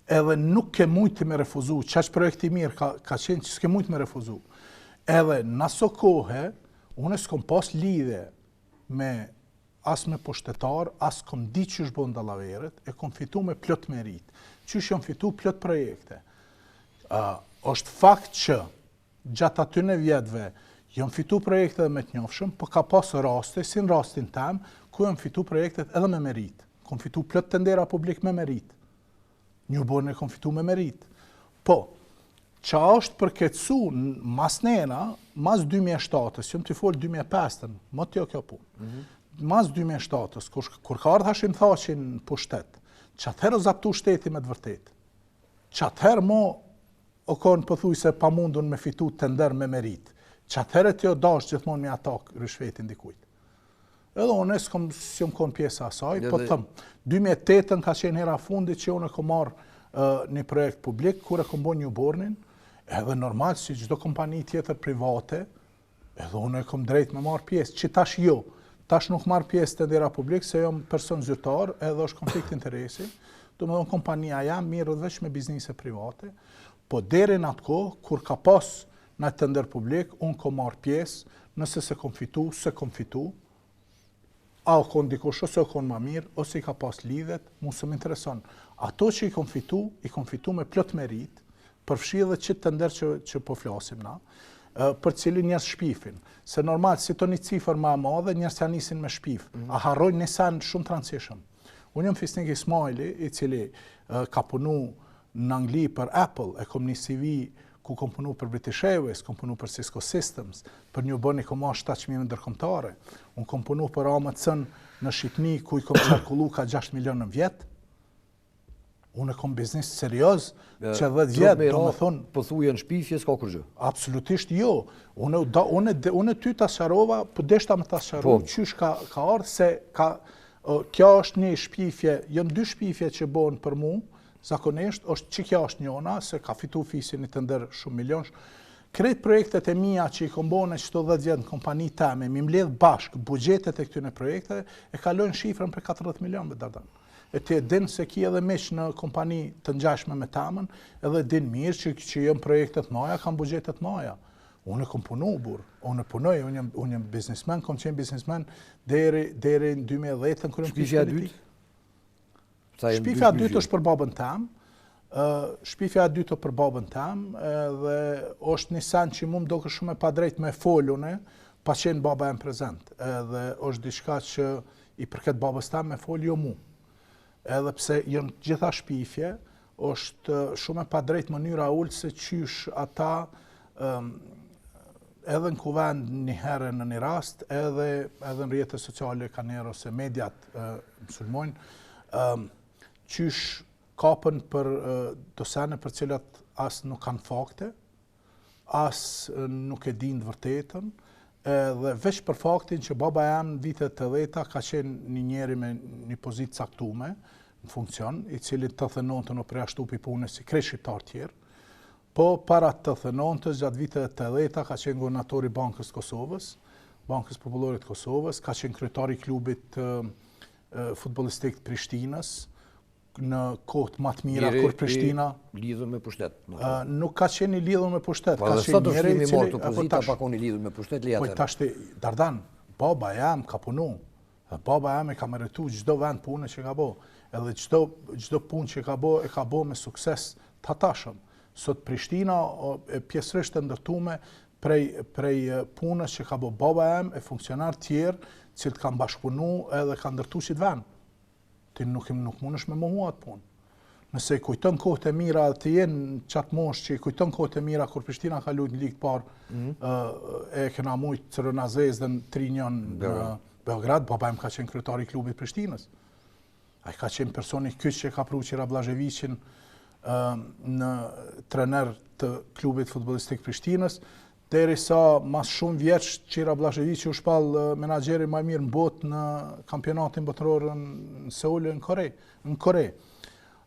C: edhe nuk ke mujtë me refuzu, qaq projekt i mirë ka, ka qenë që s'ke mujtë me refuzu. Edhe në aso kohe, unë s'kom pas lidhje me as me pushtetar, as kom di qysh bon dallaveret, e kom fitu me plot merit. Qysh jam fitu plot projekte. Uh, është fakt që Gjatë atyne vjetëve janë fitu projekte edhe me të njofshëm, po ka pas raste, si në rastin tem, ku janë fitu projektet edhe me meritë. Kom fitu plot tendera publik me meritë. Newborn e kom fitu me meritë. Po, ça është përkeqësu masnena, mas 2007-ës, jam tu folë 2005-ën, më të jo kjo punë. Mm -hmm. Mas 2007-ës, kur, kur ka ardhë Hashim Thaçi në pushtet, qatëherë u zaptu shteti me të vërtetë. Qatëherë mo O kon pothuajse e pamundun me fitu tender me meritë. Qatëherë ti o dashtë gjithmonë me ia tak ryshfetin dikujt. Edhe unë s'kom s'jom kon pjesë e asaj, po të them, 2008-ën ka qenë hera e fundit që unë e kom marrë uh, një projekt publik, kur e kom bo Newbornin, edhe normal si çdo kompani tjetër private, Edhe unë e kom drejt me marrë pjesë, që tash jo, tash nuk marr pjesë tendera publik, se jam person zyrtar, edhe është konflikt interesi, domethonë kompania jem merret veç me biznise private, po deri në atë kohë, kur ka pas naj tender publik, unë kom marrë pjesë, nëse s'e kom fitu, s'e kom fitu. A o konë dikush, ose o konë ma mirë, ose i ka pas lidhjet, mu s'më intereson. Ato që i kom fitu, i kom fitu me plot meritë, përfshi edhe qit tender që, që po flasim na, për cilin njerëz shpifin. Se normal, si të një cifër ma e madhe, njerëz ja nisin me shpif. Mm. A harrojnë një sen shumë të rëndësishëm. Unë jam Fisnik Ismajli, i cili ka punu në Angli për Apple, e kom një CV ku kom punu për British Airways, kom punu për Cisco Systems, për New Boni kom marrë 7 çmime ndërkombëtare. Unë kom punu për AMC-n në Shqipni, ku i kom qarkullu ka 6 milion në vjet. Unë e kom biznis serioz, që 10 vjet, do me thonë...
B: Po thuje në shpifje, s'ka kurgjë?
C: Absolutisht jo. Unë, da, unë, unë ty ta sqarova, po deshta me ta sqaru, po. qysh ka, ka ardhë, se ka, kjo është një shpifje, janë dy shpifje që bohen për mu, zakonisht, është që kjo është njona, se ka fitu fisi një tender shumë milionsh, krejt projektet e mia që i kom bo në qëto 10 vjet në kompani teme, mi mbledh bashkë buxhetet e këtyre projekteve, e kalojnë shifrën për 40 milionëve Dardan. E ti e din se ki edhe miq në kompani të ngjashme me temën, edhe din mirë që, që janë projekte të mdhaja, kanë buxhete të mdhaja. Unë kom punu, burrë, unë punoj, unë jam, unë jam biznesmen, kom qenë biznesmen deri, deri në 2010-ën, kur jam
B: Shpifja e dytë?
C: Shpifja e dytë është për babën tem, shpifja e dytë për babën tem, dhe është një sen që mu më doket shumë e padrejt me fol une, pa qenë baba jem prezent, edhe është diçka që i përket babës tem me fol jo mu. Edhe pse janë gjitha shpifje, është shumë e padrejt mënyra e ulët se qysh ata edhe në kuvend një herë në një rast, edhe, edhe në rrjete sociale kanjëherë ose mediat më sulmojnë, qysh kapen për do sene për cilat as nuk kanë fakte, as nuk e dinë të vërtetën, edhe veç për faktin që baba jem në vitet e 80-ta ka qenë një njeri me një pozitë caktume në funksion, i cili në 89-ën u përjashtu pi punës si krejt shqiptarë tjerë, po para 89-ës, gjatë viteve të 80-ta, ka qenë guvernatori i Bankës të Kosovës, Bankës Popullore të Kosovës, ka qenë kryetari i klubit futbollistik të Prishtinës, në kohët ma të mira kur
B: Prishtina lidhur me pushtet.
C: Nuk ka qenë i lidhur me pushtet,
B: po, ka qenë njeri i cili apo tash pa qenë i lidhur me pushtet
C: le atë. Po tash Dardan, baba jem ka punu. Dhe baba jem e ka meritu çdo vend pune që ka bo. Edhe çdo çdo punë që ka bo e ka bo me sukses të hatashëm. Sot Prishtina e pjesërisht e ndërtume prej prej punës që ka bo baba jem e funksionarë tjerë, cilët kanë bashkëpunu edhe kanë ndërtu qit vend. Ti nuk nuk mundesh me mohu atë punë. Nëse i kujton kohët e mira dhe ti je në qatë moshë që i kujton kohët e mira kur Prishtina ka lujt në Ligë të parë, mm -hmm. e kena mujt Crvena Zvezdën 3-1 në Beograd, baba im ka qenë kryetari i klubit Prishtinës. Ai ka qenë personi kyç që ka pru Ćira Blazheviqin në trener të klubit futbollistik Prishtinës, Derisa mas shumë vjetsh Ćira Blazheviqi u shpall menaxheri më i mirë në botë në kampionatin botëror në Seul në Kore, në Kore.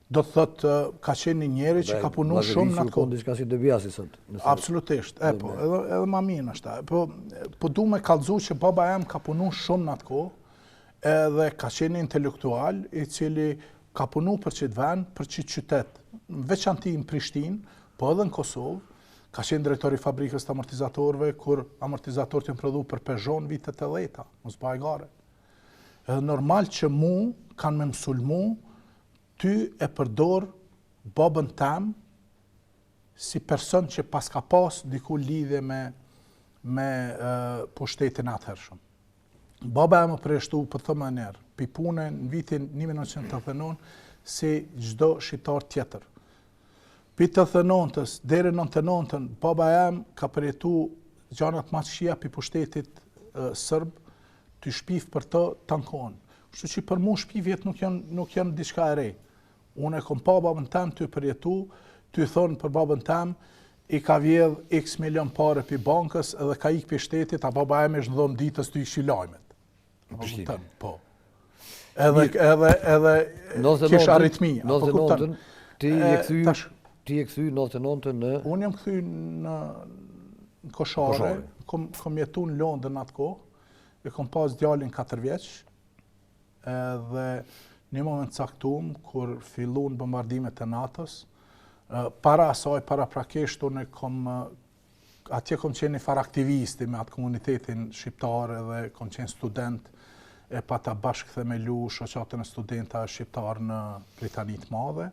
C: Do të thotë ka qenë një njeri që ka punu shumë
B: në atë kohë. Diçka si De Biasi
C: sot. Absolutisht, e po, edhe edhe ma mirë ndoshta. Po po du me kallxu që baba jem ka punu shumë në atë kohë, edhe ka qenë intelektual i cili ka punu për qit vend, për qit qytet, në veçanti në Prishtinë, po edhe në Kosovë, Ka qenë drejtor i fabrikës të amortizatorëve, kur amortizatorët janë prodhu për Peugeot në vitet e 80-ta, mos baj gajle. Edhe normal që mu kanë me m'sulmu, ty e përdor babën tem si person që paska pas diku lidhje me, me pushtetin e atëhershëm. Baba jem u përjashtu, po të thom edhe njëherë, pi pune në vitin 1989 si çdo shqiptar tjetër. Pi 89-ës deri në 99-ën, baba jem ka përjetu gjanat ma të këqija pi pushtetit sërb, tu shpif për të tanë kohën. Kështu që për mu shpifjet nuk janë, nuk janë diçka e re. Unë e kom pa babën tem tu përjetu, tu thonë për babën tem, i ka vjedh x milion pare pi bankës edhe ka ik pi shtetit, a baba jem është në dhomë ditës tu i kqyr lajmet.
B: Në Prishtinë.
C: Po. Edhe, edhe, edhe, kish aritmi.
B: Apo kupton? Ti je kthy, tash, ti je kthy 99 në...
C: Unë jam kthy në, në Koshare, Koshare. Kom, kom jetu në Londër në atë kohë, e kom pas djalin 4 vjeç, edhe një moment caktum, kur fillun bombardimet e NATO-s, para asaj, paraprakisht, unë kom Atje kom qenë një farë aktivisti me atë komunitetin shqiptar edhe kom qenë student. e pata bashkëthemelu shoqatën e studentave shqiptarë në Britani të Madhe,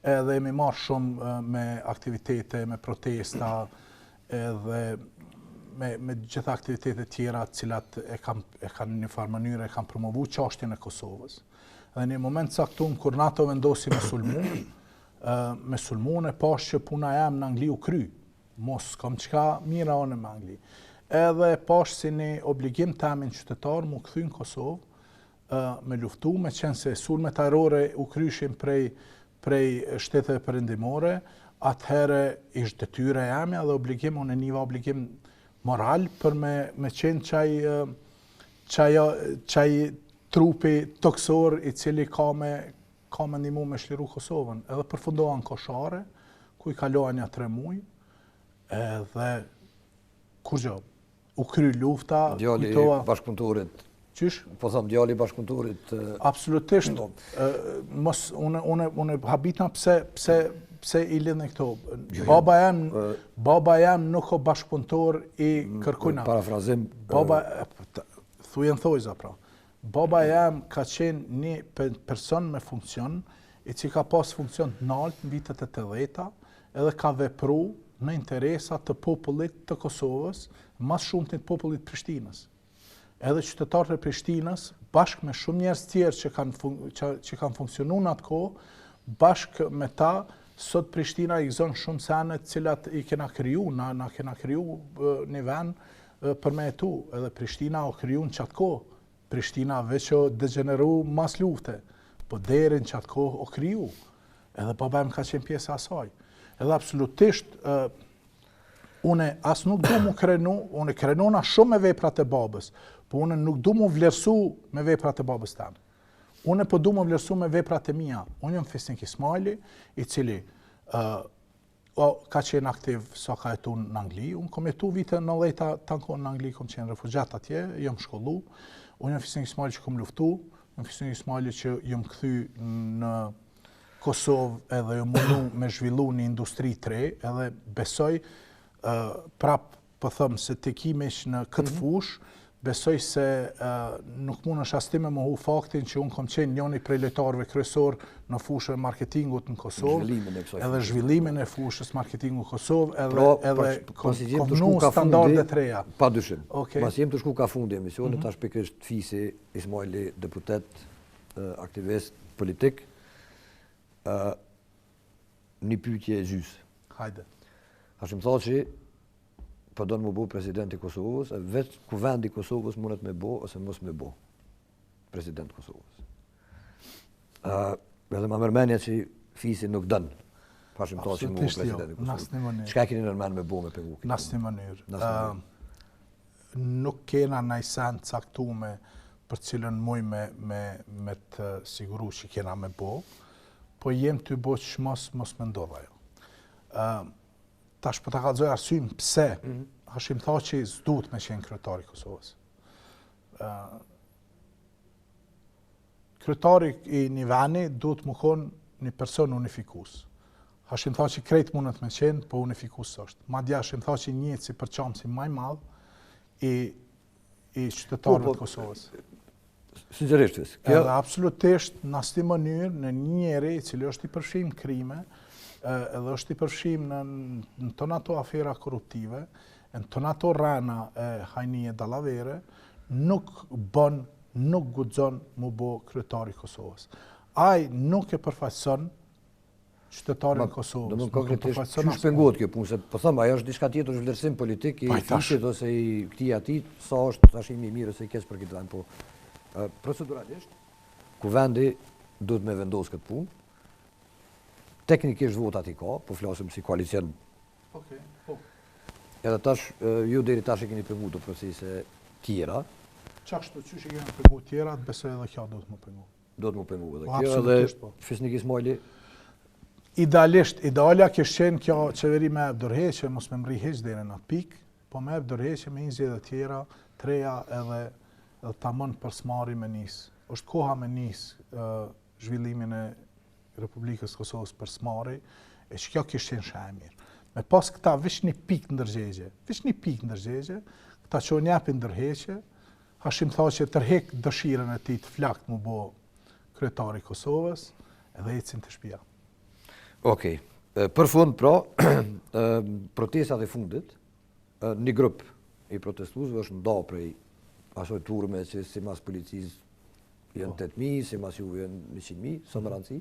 C: edhe jemi marrë shumë me aktivitete, me protesta, edhe me, me gjitha aktivitete tjera të cilat e kanë e kanë një farë mënyre e kanë promovu çashtjen e Kosovës. Dhe një moment caktum kur NATO vendosi me sulmu, me sulmu unë e pashë që puna jem në Angli u kry, mos kom çka mira unë me Angli. Edhe e pashë si një obligim temin qytetar mu kthy në Kosovë, me luftu, me qenë se sulmet ajrore u kryshin prej, prej shteteve perëndimore, atëherë ish detyra jemja dhe obligim, unë e niva obligim moral për me, me qenë qaj, qaj, qaj trupi toksor i cili ka me, ka me ndihmu me çliru Kosovën. Edhe përfundova në Koshare, ku i kalova nja tre muj, edhe kurgjo, u kry lufta,
B: djali kujtova... bashkëpunëtorit.
C: Qysh?
B: Po them djali bashkëpunëtorit.
C: Absolutisht. Po. Mos unë unë unë habitna pse pse pse i lidhni këto. Jo, jo. Baba jem baba jem nuk o bashkëpunëtor i mm, kërkujna.
B: Parafrazim.
C: Baba thujën thojza pra. Baba jem ka qenë një person me funksion, i cili ka pas funksion të naltë në vitet e 80-ta, edhe ka vepru në interesa të popullit të Kosovës, ma së shumti të popullit të Prishtinës. Edhe qytetarët e Prishtinës, bashkë me shumë njerëz tjerë që kanë që, që kanë funksionu në atë kohë, bashkë me ta, sot Prishtina i gëzon shumë sene të cilat i kena kriju, na, na kena kriju një vend për me jetu, edhe Prishtina o kriju në qatë kohë, Prishtina veç o degjeneru mas lufte, po deri në qatë kohë o kriju, edhe baba im ka qenë pjesë e asaj. Edhe absolutisht, uh, une as nuk du mu krenu, une krenona shumë me veprat e babës, po une nuk du mu vlerësu me veprat e babës tem. Une po du mu vlerësu me veprat e mia. Unë jam Fisnik Ismajli, i cili uh, O, ka qenë aktiv sa ka jetu në Angli. Unë kom jetu vite 90-ta, tanë kohën në Angli, kom qenë refugjat atje, jam shkollu. Unë jam Fisnik Ismajli që kom luftu, jam Fisnik Ismajli që jam kthy në Kosovë edhe jam mundu me zhvillu një industri të re, edhe besoj, uh, prap Po them se ti ki miq në këtë mhm. fushë, besoj se nuk mundesh as ti me mohu faktin që unë kom qenë njoni prej lojtarëve kryesor në fushën e marketingut në Kosovë, edhe zhvillimin e fushës marketingut në Kosovë, edhe
B: pra,
C: edhe
B: kom, kom vnu
C: standarde të
B: reja. Pa dyshim. Okay. Masi jem tu shku ka fundi emisionit, mm -hmm. tash pikërisht Fisi Ismajli, deputet, aktivist politik, ë një pyetje e gjysë.
C: Hajde.
B: Hashim Thaçi po don mu bo president i Kosovës, e veç kuvendi i Kosovës mundet me bo ose mos me bo president i Kosovës. Uh, edhe ma merr menja që Fisi nuk don Hashim Thaçi mu bo jo, president i Kosovës. Çka keni nërmen me bo me pengu?
C: Në asnjë mënyrë. Uh, nuk kena naj sen caktume për cilën muj me, me, me të siguru që kena me bo, po jem tu bo çmos mos me ndodh ajo. Uh, tash po ta kallzoj arsyen pse mm -hmm. Hashim Thaçi s'duhet me qenë kryetar i Kosovës. Uh, kryetari i një veni duhet me konë një person unifikus. Hashim Thaçi krejt mundet me qenë, po unifikus s'është. Madje Hashim Thaçi njihet si përçamësi ma i madh i i qytetarëve po, po, të Kosovës.
B: Sinqerisht,
C: kjo edhe absolutisht në asnjë mënyrë në një njeri i cili është i përfshim në krime, edhe është i përfshim në në tona ato afera korruptive, në tona ato rrena e hajni e dallavere, nuk bën, nuk guxon mu bo kryetar i Kosovës. Ai nuk e përfaqëson qytetarin e Kosovës.
B: Do të konkretisht, qysh pengohet kjo punë, se po them, ajo është diçka tjetër, është vlerësim politik i Fisit ose i këtij atij, sa është Hashimi i mirë ose i keq për këtë vend, po proceduralisht kuvendi duhet me vendos këtë punë. Teknikisht votat i ka, po flasim si koalicion.
C: Okej, po.
B: Edhe tash ju deri tash e keni pengu do procese tjera.
C: Qashtu qysh i kemi pengu tjera, besoj edhe kjo duhet me pengu.
B: Duhet mu pengu edhe po, kjo edhe po. Fisnik Ismajli.
C: Idealisht, idealja kish qenë kjo qeveri me jep dorëheqje, mos me mrri hiç deri në atë pikë, po me jep dorëheqje me hi zgjedhje tjera, t'reja edhe edhe tamon për s'mari me nis. Është koha me nis zhvillimin e Republikës së Kosovës për s'mari, e që kjo kish qenë shumë e mirë. Me pas këta veç një pikë ndërgjegje, veç një pikë ndërgjegje, këta që japin dorëheqje, Hashim Thaçi e tërhek dëshirën e tij të flaktë m'u bo kryetar i Kosovës edhe ecin te shpia.
B: Okej. Për fund, pra, protestat e fundit, një grup i protestuesve është nda prej asoj turme që simas policisë janë 8.000, simas juve janë 100.000, s'o me rëndësi.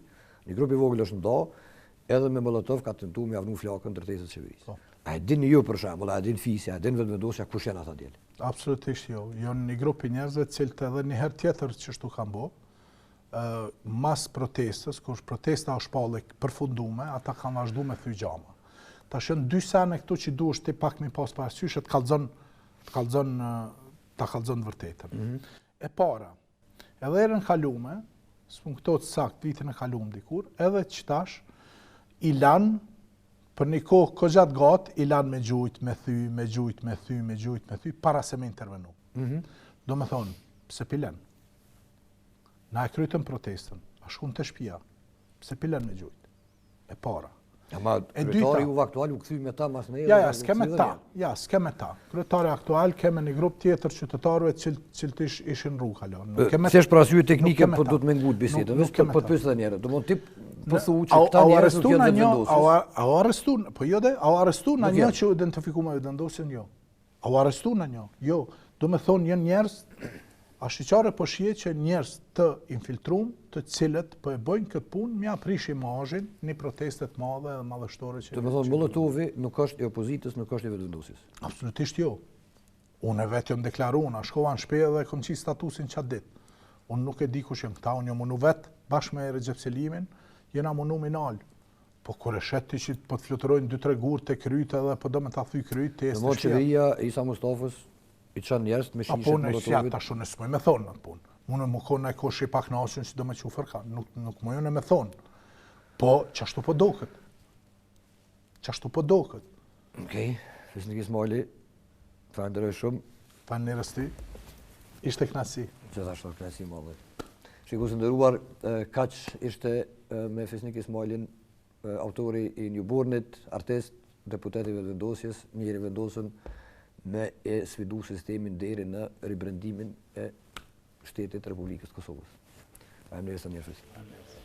B: Një grup i vogël është nda, edhe me Molotov ka tentu me ia vnu flakën ndërtesës qeverisë. Po. A e dini ju për shembull, a e din FIS-i, a e din Vetëvendosja, kush janë ata djel?
C: Absolutisht jo. Janë një grup i njerëzve të cilët edhe një herë tjetër qështu kanë bo, mas protestës, kur protesta është shpallë e përfundume, ata kanë vazhdu me thy xhama. Tash janë dy sene këtu që duhesh ti pak mi pas parasysh e të kallzon, të kallzon, ta kallzon të vërtetën. Mm -hmm. E para, edhe herën kalume, s'po m'kujtohet sakt vitin e kalum dikur, edhe qëtash, i lanë për një kohë kogja t'gatë, i lanë me gjujt, me thy, me gjujt, me thy, me gjujt, me thy, para se me intervenu. Mm -hmm. Domethonë, pse p'i len? Na e krytëm protestën, a shkum te shpia, pse p'i len me gjujt? E para.
B: Ama kryetari juv aktual u kthy me ta mas
C: ne. Ja, ja, s'ke me ta. Ja, s'ke me ta. Kryetari aktual ke me një grup tjetër qytetarëve të cilët ish, ishin rrugë hala.
B: Nuk ke me S'është për arsye teknike, po duhet me ngut bisedën. Veç po të pyes edhe një herë. Domthon ti po thu që këta njerëz nuk janë
C: Vetëvendosjes. A u arrestu, po jo de, a u arrestu nanjë që u identifiku me Vetëvendosjen jo. A u arrestu nanjë? Jo. Domethonë, janë njerëz, ashiqare po shihet që njerëz të infiltrum, të cilët po e bëjnë këtë punë, m'ia prish imazhin një proteste të madhe dhe madhështore
B: që... Domethonë, Molotovi nuk është i opozitës, nuk është i Vetëvendosjes.
C: Absolutisht jo. Unë e vetë jam deklaru, unë shkova në shpi dhe kom qitë statusin qatë ditë. Unë nuk e di kush janë këta, unë jam munu vetë, bashkë me Rexhep Selimin, jena munu m'i nalë. Po kur e sheh ti që po të fluturojnë dy tre gurë te kryt edhe po do me ta thy kryt
B: ti ec te shpia. Qeveria e Isa Mustafës i çon njerëz me shishe
C: të molotovit. Apo unë tash unë s'muj me thonë atë punë. Unë me konë naj kush i pakënaqun që do me çu fërka, nuk nuk muj unë me thonë. Po qashtu po doket. Qashtu po doket.
B: Okej, okay. Fisnik Ismajli, falenderoj shumë.
C: Faleminderit ty. Ishte kënaqësi.
B: Gjithashtu kënaqësi e madhe. Shikues të nderuar, kaq ishte me Fisnik Ismajlin, autori i Newbornit, artist, deputet i Vetëvendosjes, njeri i vendosur me e sfidu sistemin deri në ribrendimin e shtetit Republikës Kosovës. Faleminderit sa njerëz. Faleminderit.